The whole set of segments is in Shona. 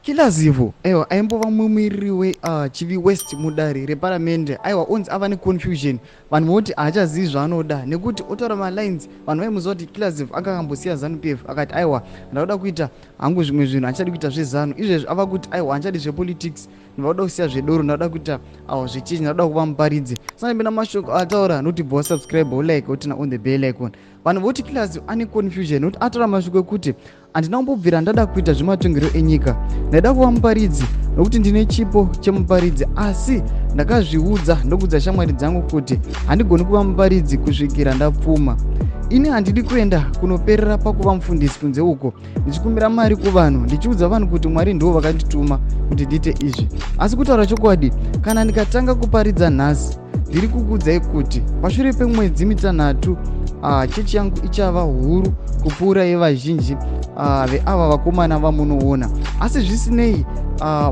Killer Zivhu, aiwa, aimbova mumiriri weChivi West mudare reparamende, aiwa, onzi ava neconfusion. Vanhu voti haachazivi zvaanoda nekuti otaura malines. Vanhu vaimuziva kuti Killer Zivhu anga akambosiya ZANU PF, akati aiwa, ndakuda kuita hangu zvimwe zvinhu, handichadi kuita zveZANU. Izvezvi ava kuti aiwa, handichadi zvepolitics, ndinoda kusiya zvedoro, ndinoda kuita awa zvechechi, ndinoda kuva muparidzi. Sanipinda mashoko ataura nokuti bva wasubscribe, wolike, woturn on the bell icon. Vanhu voti Killer Zivhu ane confusion nekuti ataura mashoko ekuti, "Handina kumbobvira ndada kuita zvematongero enyika. Ndaida kuva muparidzi nokuti ndine chipo chemuparidzi, asi ndakazviudza ndokuudza shamwari dzangu kuti handigoni kuva muparidzi kusvikira ndapfuma. Ini handidi kuenda kunoperera pakuva mufundisi kunze uko, ndichikumbira mari kuvanhu, ndichiudza vanhu kuti Mwari ndivo vakandituma kuti ndiite izvi. Asi kutaura chokwadi, kana ndikatanga kuparidza nhasi, ndiri kukuudzai kuti pashure pemwedzi 6 chechi yangu ichava huru kupfuura yevazhinji veava vakomana vamunoona." Asi zvisinei,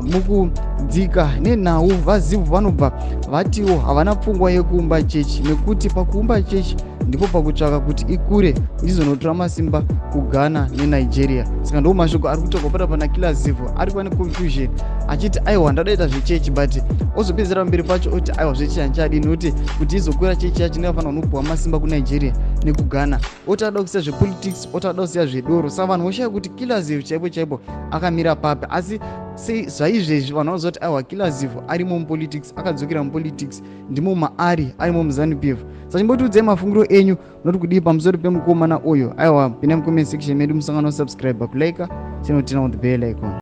mukudzika nenhau, vaZivhu vanobva vatiwo havana pfungwa yekuumba chechi, nekuti pakuumba chechi ndipo pakutsvaka kuti ikure ichizonotora masimba kuGhana neNigeria. Saka ndo mashoko ari kutaurwa pata pana Killer Zivhu. Ari kuva neconfusion achiti aiwa, ndadaita zvechechi, but ozopedzera pamberi pacho oti aiwa, zvechechi handichadi, nekuti kuti izokura chechi yacho ndingafanira kunopuhwa masimba kuNigeria nekuGhana. Oti ada kusiya zvepolitics, oti ada kusiya zvedoro. Saka vanhu voshaya kuti Killer Zivhu chaipo chaipo akamira papi. Asi sei zvaizvezvi vanhu vanozoti aiwa, Killer Zivhu arimo mupolitics, akadzokera mupolitics, ndimo maari, arimo muZANU PF. Saka chimbotiudzai mafungiro enyu, unoti kudii pamusoro pemukomana uyu? Aiwa, pinai mucomment section medu, musangano, subscribe, kulike, chinoturn on the bell icon.